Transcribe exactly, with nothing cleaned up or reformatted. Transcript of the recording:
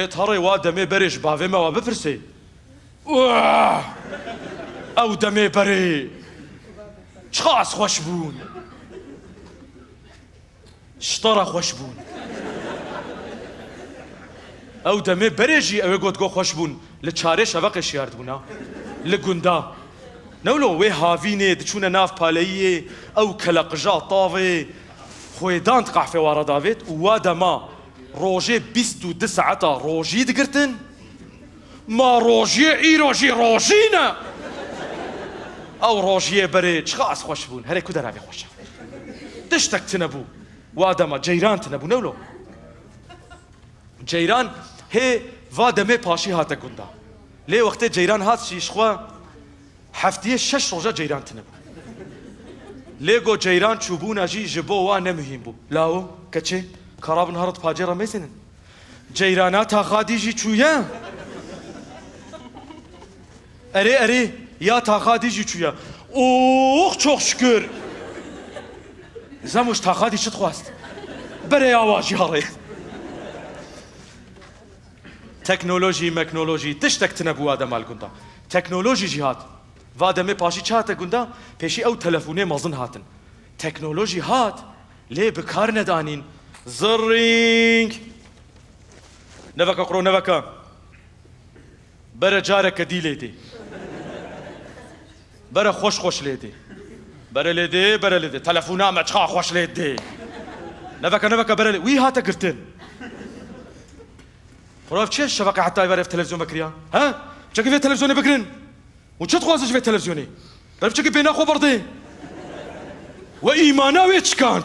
Ê tarê wa demê berê ji bavê me wa bipirsê. Uah! Ew demê berê çiqas xweş bûn. Ji te re xweş bûn. Ew demê berê jî ew ê got go xweş bûn. Li çarê şeveqê şiyar dibûna. Li gunda. Newlo wê havînê diçûne nav paleyiyê, ew keleqija tavê xwêdan di qehfê wa re davêt û wa dema rojê bîst û du saeta rojî digirtin. Ma rojiyê îro jî rojî ne. Ew rojiyê berê çiqas xweş bûn. Herê ku deravê xweş e. Tiştek tine bû. Wa dema ceyran tine bû, newlo. Ceyran hê va demê paşî hate gunda. Lê wextê ceyran hat jî ji xwe heftiyê şeş roja ceyran tine bû. Lê go ceyran çûbûna jî ji bo wa ne muhîm bû. Lawo, keçê, karabin harit pacê re mêzênin. Ceyrana taxadî jî çûye. Erê, erê, ya taxadî jî çûye. Ox, çok şükür. Zemuş taxadî çi dixwest? Berê ya wa jî harê. Teknolojî, meknolojî, tiştek tine bû wa dema li gunda. Teknolojî jî hat. Va demê paşî çi hate gunda? Pêşî ew telefonê mezin hatin. Teknolojî hat, lê bi kar nedanîn. Zirring. Neveka kuro, neveka. Bere careke dî lê dê. Bere xweş xweş lê dê. Bere lê dê, bere lê dê. Telefona me çiqa xweş lê dê. Neveke, neveke bere lê. Wî hate girtin. Xura çi şeveqe heta êvarê ev televizyon vekiriya? He? Çekî vê televizyonê bigirin. Û çi dixwaze ji vê televizyonê? Berê çekî bêhna xwe berdê. We îmana wê çikand.